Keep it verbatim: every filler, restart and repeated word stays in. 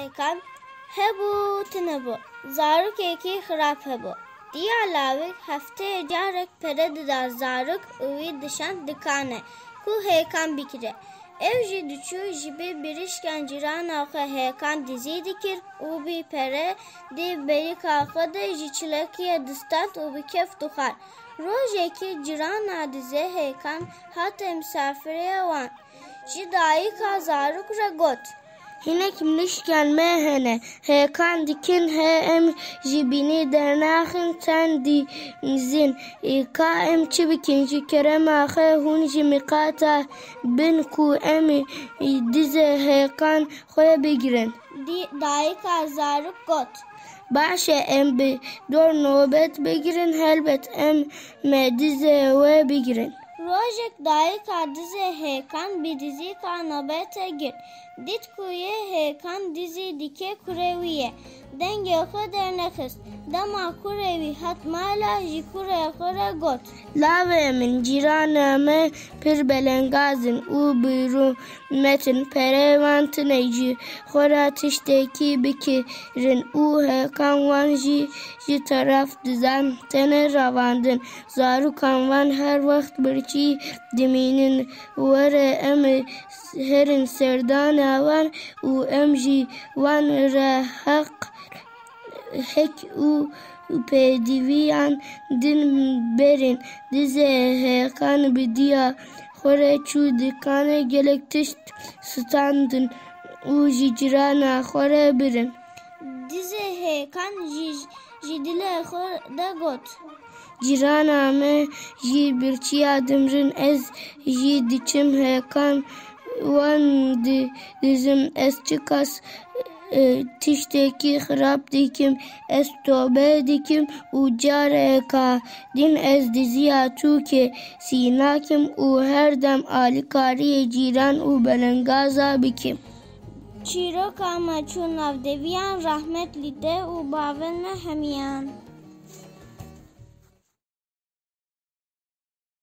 Hêkan hebû, tune bû. Zarokekî xirab hebû. Diya lawik hefteyê carek pere dida zarok û wî dişand dikanê ku hêkan bikire. Ew jî diçû ji bî birîşkên cîrana xwe hêkan dizî dikir û bî pere di berîka xwe de ji çilekiyê distend û bi kêf dixwar. Rojekî cîrana dizê hêkan hate misafirê wan. Ji dayika zarok re got. Hinek mirîşkên me hene, hêkan dikin he em ji bînî dernaxin çend dî nizin. Ê ka em çi bikin, ji kerema xwe hûn ji miqata bin ku em dizê hêkan xwe bigirin. Dî-, dayika zarok got. Baş e, em bi dor nobet bigirin, helbet em me dizê we bigirin. Rojek dayika dizê hêkan bi dizîka nobete girt. Dît ku yê hêkan dizî dike kurê wî ye. Dengê xwe dernexist. Dema kurê wî hat mala ji kurê xwe re got. Lavê min, cîrana me pir belengaz in û bi rûmet in. Perê wan tune ji xwe re tiştekî bikirin û hêkan wan jî ji teref dizan têne revandin. Zarokan wan her wext birçî dimînin. Were em herin serdana wan û em ji wan re heq, hek û pêdiviyan din berin. Dizê hêkan bi diya xwe re çû dikanê gelek tişt standin û ji cîrana xwe re birin. Dizê hêkan ji, ji dilê xwe de got. Cîrana me jî birçîya dimrin, ez jî diçim hêkan wan di-, dizim. Ez çiqas, e, tiştekî xirab dikim, ez tobe dikim û careka din ez diziya tûkê sî nakim û her dem alîkariyê cîran û belengaza bikim. Çîroka me çû nav deviyan, rehmet li te û bavên me hemiyan.